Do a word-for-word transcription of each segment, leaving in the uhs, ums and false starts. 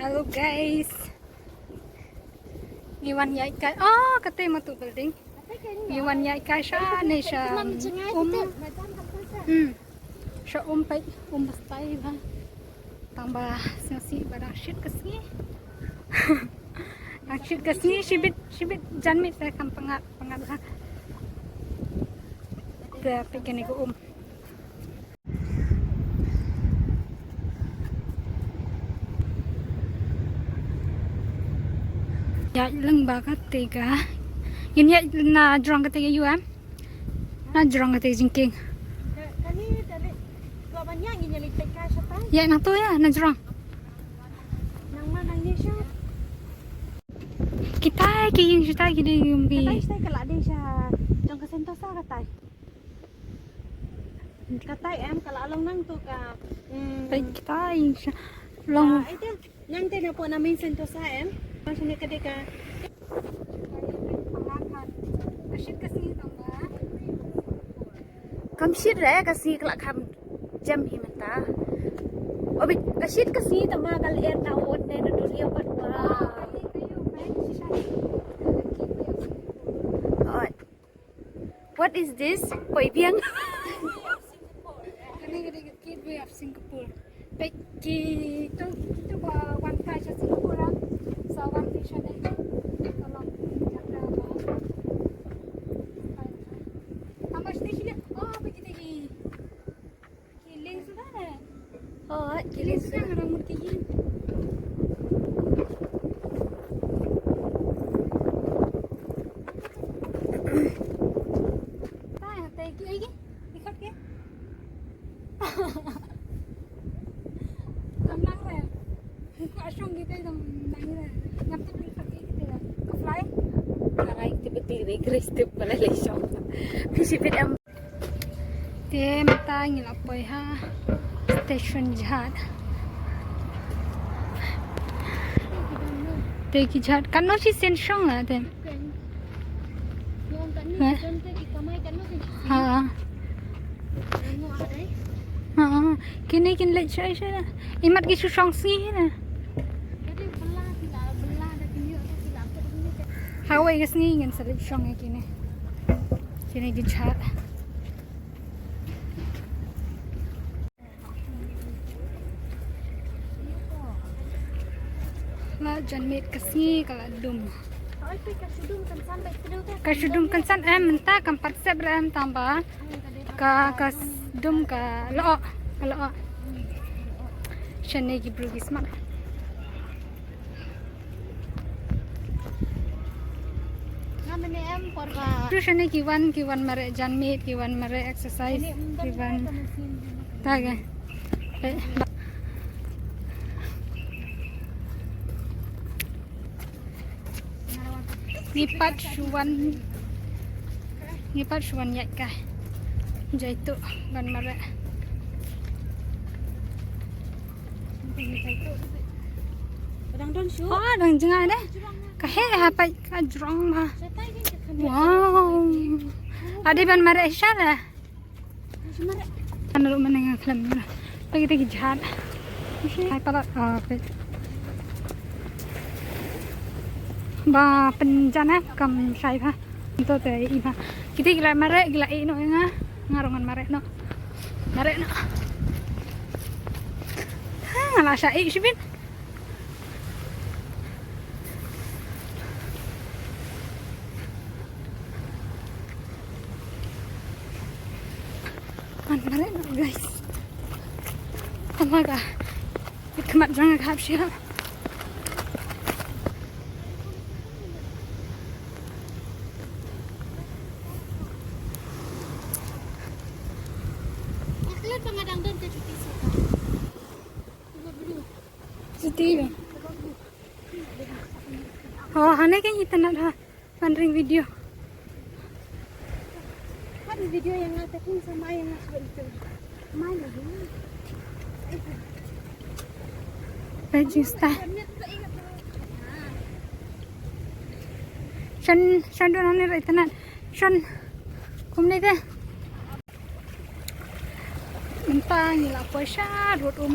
Hello guys. Ngi wan ïaid kai. Oh, kata ma tu building. Ngi wan ïaid kai sha ne sha um. Hmm. Sha um peit um ba stai ba. Tang ba sngewsih ba dang shit ka sngi. Dang shit ka sngi shibit shibit janmiet te kam pyngngad pyngngad ha. Te peit kane ka um. Ïaid lyngba kata ka. Ngin ïaid na jrong kata ka ïu em. Na jrong kata ka jingkieng. Kane dale. Dua ban ïa ngin ïa leit peit kai shatai. Ïa na to ïa na jrong. Nang ma nang ïa sha. Kitai ki ïing shatai ki dei ïing ki. Katai shatai ka la dei sha jong ka Sentosa katai. Katai em ka la long nang tu ka. Hmm. Peit kitai ïing sha. Long. Ka, ai te, nang te na po na main Sentosa em. Nang sini ka dei ka. Ka shit ka sngi tang ba. Kam shit re ka sngi ka la kham jem hi mynta. Obi ka shit ka sngi tang ba ka lyer na won ne na duriaw pat wa. Oi. What is this? Koi biang. Kane ka dei ka Gateway of Singapore. Peit ki tu tu ba wan kai sha Singapore ah. Sa wan kai sha ne. Ka long jaka ba. Tama station. Oh, peit kita ki. Ki leng suda ne. Oh, ki leng suda. Ngarang mut ki ïing. Ta, ta ki ai ki. Ikot ki. Tam nang re. Ko asong ki te tam nang re. Ngam tu ikot ki te. Ka fly. Arai ti beti re Grace tip pala le shong. Pisi bit am. Te mynta ngi la poi ha station jhat. Te ki jhat kan no shi sen shong la te. Ha. Ha. Kine kin leit shai shai la. Imat ki shu shong sngi la. Hawei ka sngi ngin sa leit shong ïa kine. Kine ki jhat. La janmiet ka sngi ka la dum. Ka shu dum kynsan em mynta kam pat sep re em tang ba ka ka dum ka la oh ka la oh. Shane ki briew ki smat. Nga mene em por ba. Tu shane ki wan ki wan mareh janmiet ki wan mareh exercise ki wan. Taga. Ngi pat shu wan ngi pat shu wan ïaid kai. Jaitu ban mareh. Dang don shu. Oh, dang jngai de. Ka heh ha pait ka jrong ma. Wow. Ade ban mareh sha la. Kan ruh mynne nga khlem na. Peit kita ki jhat. Hai palat ah peit. Ba pynjan eh kam shai ba. To te i ba. Kita ki la mareh ki la i noh nga. Nga ruh ngan mareh noh. Mareh noh. Ha nga la sha i shibit. Ngan mareh noh guys. Tama ka. Khmat jong nga ka hap sha. Juti. Oh, hane ka internet ha. Ban ring video. Ban video yang nga taking sama yang nga suka itu. Mai lagi. Baju style. Shan shan don hane internet. Shan kumne de. Mynta ngi la poi sha rud um.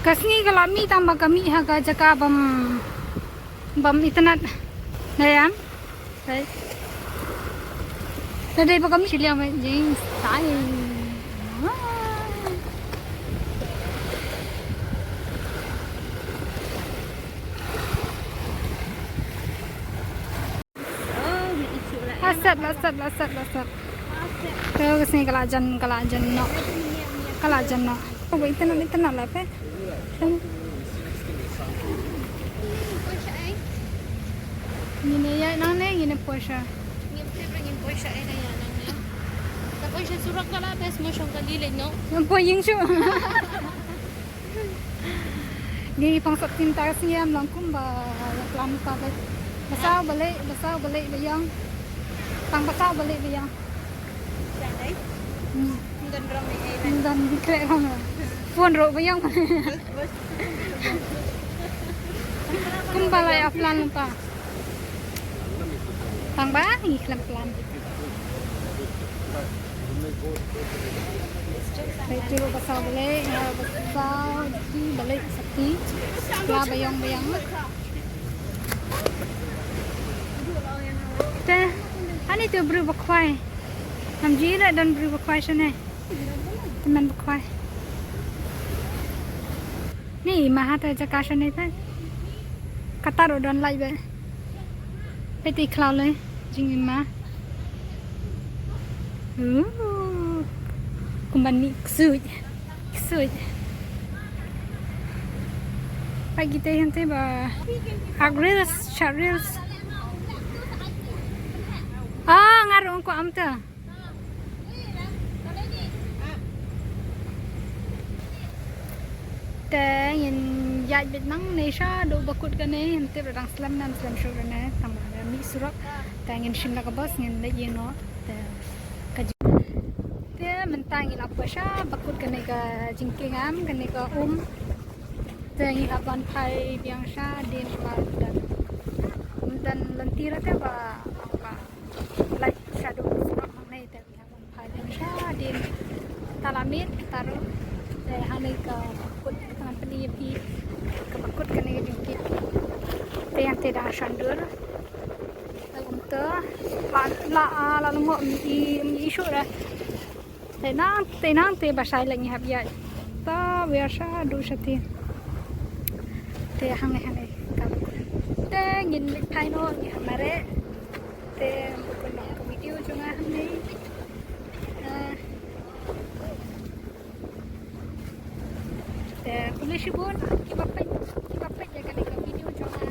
Ka sngi ka la mih tang ba ka mih ha ka jaka bym, bym itynnad. Dei em? Dei. Te dei ba ka mih shiliang ba jingstyle. Asset, asset, asset, asset. Te ka sngi ka la jan, ka la jan noh. Ka la jan noh. Oh, ba itynnad, itynnad la phi. Ngin ïa ïaid nangne, ngin ïa poi sha. Ngin poi ïing shuh. Ngi pang sop tim ta ka sngi em long kumba ïa plan ta ba. Ba saw ba leit, ba saw ba leit ba ïong. Tang ba saw ba leit ba ïong. Hmm. Ym don rong ei ei. Ym don, ym don kreh rong. Phone ruh ba ïong. Kumba la ïa plan ta. Tang ba ngi khlem plan. Ba ïa ruh ba saw ba leit, ïa ba saw ki ba leit sakhi. Ïa ba ïong ba ïong. Te, ani tu briew ba khwai. Ngam ju ïohi don briew ba khwai shane. Te men ba khwai. Ni ma ha te jaka shane te. Kata ruh don light ba. Peit i khlaw le jingim ma. Ooh. Kumba ni ksuid. Ksuid. Peit kita hangta ba. Ak reels, shot reels. Nga rung ko am te. Te ngin ïaid beit nangne sha duk bakut kane, ngim tip dang slem ne em slem shuh ne, tang ba mih surok. Te ngin shim da ka bos ngin leit ïing noh. Te ka jing. Te mynta ngi la poi sha bakut kane ka jingkieng, kane ka um. Te ngi hap ban phai biang shadien ba don, um don lynti ruh te ba, ba lait shaduh surok hangne te ngi hap ban phai biang shadien. Ta la miet ta ruh. Te hangne ka bakut ka ngan pyni ïa phi ka bakut kane ka jingkieng. Te ïa te dang shon dur. Te kumta la la la lyngngoh, ym i ym i shuh re. Te nang te nang te ba shai la ngi hap ïaid. Ta wer shaduh shatei. Te hangne hangne ka. Te ngin leit phai noh, ngi hap mareh. Te bakut noh ka video jong nga hangne. Ah. Te khublei shibun kiba peit, kiba peit ïa kane ka video jong nga.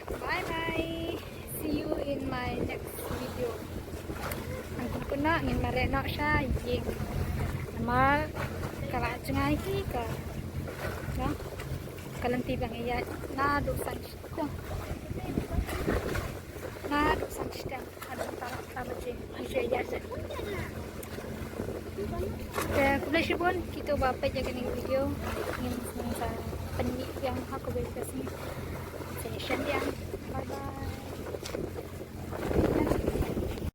Te bye bye. See you in my next video. Ngan kut noh, ngin mareh noh sha ïing. Namar ka la jngai hi ka, ka lynti ba ngi ïaid naduh san shiteng. Naduh san shiteng. Haduh tang ar baje. Baje ïaid. Te khublei shibun kito ba peit ïa kane ka video. Ngin, ngin sa pyni biang ha kawei ka sngi. Sa ïashem biang.